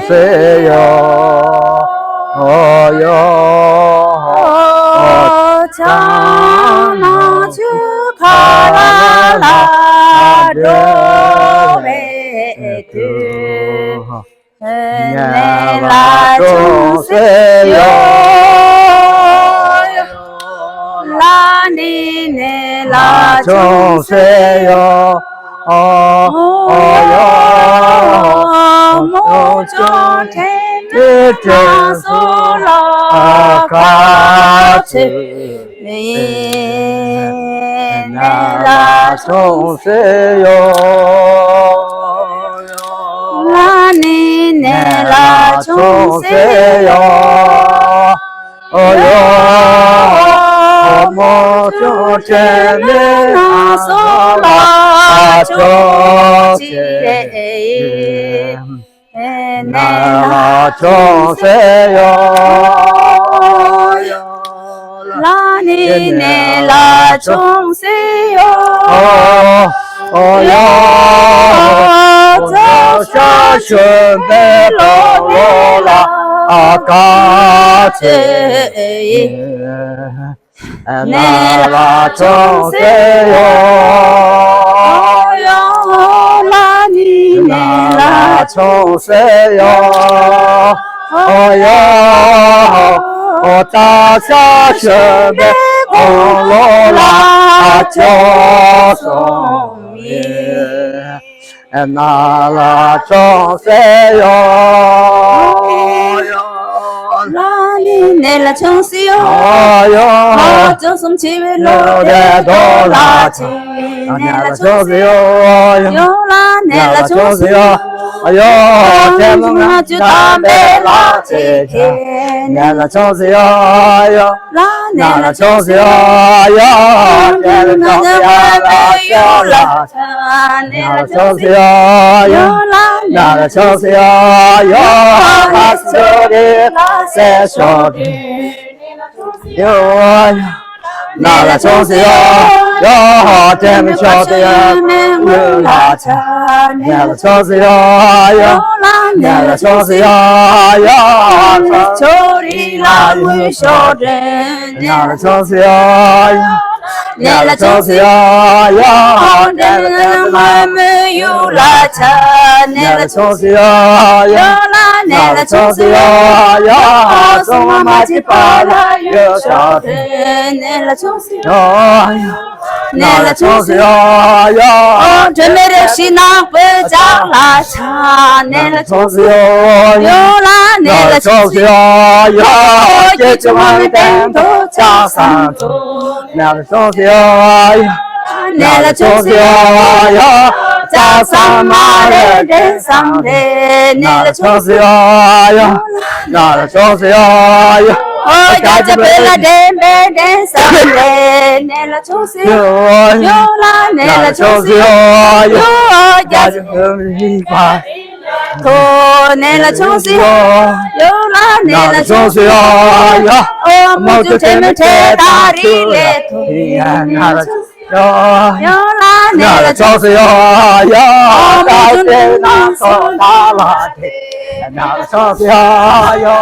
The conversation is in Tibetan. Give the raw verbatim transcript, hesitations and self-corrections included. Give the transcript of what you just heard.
སེ་ཡོ། ཨོ་ཡོ། ཨོ་ཅང་ན་ཅུ་ཁ་ལ་ལ་འགྲོ་བའི་དུས། ནད་ལ་ཅུང་ཟད་ཡོ། ལ་ནི་ནད་ལ་ཅུང་ཟད་ཡོ། ཨོ་ཡོ། མོ་ཅོ་ཁྲེ་མི་དྲན་སོ་ལ་ཁ་ཚེ། ནད་ལ་ཅུང་ཟད་ཡོ། ལ་ནི་ནད་ལ་ཅུང་ཟད་ཡོ། ཨོ་ཡོ། མོ་ཅོ་ཁྲེ་མི་དྲན་སོ་ལ་ཅོ་ཅི་རེ། ནད་ལ་ཅུང་ཟད་ཡོ། ལ་ནི་ནད་ལ་ཅུང་ཟད་ཡོ། ཨོ་ཡོ། ཙོ་ཤ་ཤུན་པའི་ལོ་ལོ་ལ་ཨ་ཀ་ཚེ་ཡིན། ནད་ལ་ཅུང་ཟད་ཡོ། ཡོ་ལ་ནི་ནད་ལ་ཅུང་ཟད་ཡོ། ཨོ་ཡོ། ཨོ་ཏ་ཤ་ཤུན་པའི་ཁོང་ལོ་ལ་ཅོ་སོང་ཡིན། ནད་ལ་ཅུང་ཟད་ཡོ། ལ་ནི་ནད་ལ་ཅུང་ཟད་ཡོ། ཨ་ཡོ། ཨ་ཅོ་སུམ་ཆི་བའི་ལོ་དེ་དོ་ལ་ཅི། ནད་ལ་ཅུང་ཟད་ཡོ། ཡོ་ལ་ནད་ལ་ཅུང་ཟད་ཡོ། ཨ་ཡོ། ཁྱེད་མོ་ང་ཅུ་དམ་པའི་ལ་ཅི་ཁེ། ནད་ལ་ཅུང་ཟད་ཡོ། ཡོ། ལ་ནད་ལ་ཅུང་ཟད་ཡོ། ཡོ། ནད་ལ་ཅུང་ཟད་ཡོ། ཡོ་ལ། ནད་ལ་ཅུང་ཟད་ཡོ། ཡོ་ལ། ནད་ལ་ཅུང་ཟད་ཡོ། ཡོ། ཨ་ཤོ་རི་ལ་སེ་ཤོ་རི། ཡོ། ནད་ལ་ཅུང་ཟད་ཡོ། ཡོ། དྲན་མི་ཆོག་དེ་ཡོ། ཡོ་ལ་ཆ། ནད་ལ་ཅུང་ཟད་ཡོ། ཡོ། ནད་ལ་ཅུང་ཟད་ཡོ། ཡོ། ཆོ་རི་ལ་ངུ་ཤོ་རེ། ནད་ལ་ཅུང་ཟད་ཡོ། ཡོ། ནད་ལ་ཅུང་ཟད་ཡོ། ཡོ། འདྲེ་ལ་ལ་མ་མི་ཡུ་ལ་ཆ། ནད་ལ་ཅུང་ཟད་ཡོ། ཡོ་ལ་ནད་ལ་ཅུང་ཟད་ཡོ། ཡོ། སོང་མ་མ་ཅི་པ་ལ་ཡོ་ཤོ་རེ། ནད་ལ་ཅུང་ཟད་ཡོ། ཡོ། ནད་ལ་ཅུང་ཟད་ཡོ། ཡོ། འདྲེ་མི་རེ་ཤི་ནག་པོའི་ལྕགས་ལ་ཆ། ནད་ལ་ཅུང་ཟད་ཡོ། ཡོ་ལ་ནད་ལ་ཅུང་ཟད་ཡོ། ཡོ། སྐྱེ་ཆུང་མ་མི་བསྟན་དོ་ལྕགས་སང་དོ། ནད་ལ་ཅུང་ཟད་ཡོ། ཡོ། ནད་ལ་ཅུང་ཟད་ཡོ། ཡོ། ལྕགས་སང་མ་རེ་འདྲེ་སང་རེ། ནད་ལ་ཅུང་ཟད་ཡོ། ཡོ། ནད་ལ་ཅུང་ཟད་ཡོ། ཡོ། ཨོ་རྒྱ་ཆེ་བོད་ལ་འདྲེན་པའི་འདྲེན་སང་རེ། ནད་ལ་ཅུང་ཟད་ཡོ། ཡོ་ལ་ནད་ལ་ཅུང་ཟད་ཡོ། ཡོ། ཨོ་རྒྱ་ཆེ་བོད་མི་རིག་པ། ཐོ་ནད་ལ་ཅུང་ཟད་ཡོ། ཡོ་ལ་ནད་ལ་ཅུང་ཟད་ཡོ། ཡོ། ཨོ་མོ་ཅུ་ཁྲེ་མི་ཁྲེ་ད་རི་ལེ་ཐོ། ཡོ། ཡོ་ལ་ནད་ལ་ཅུང་ཟད་ཡོ། ཡོ། ཨོ་མོ་ཅུ་ནད་ལ་ཅུང་ཟད་ཡོ། ཡོ།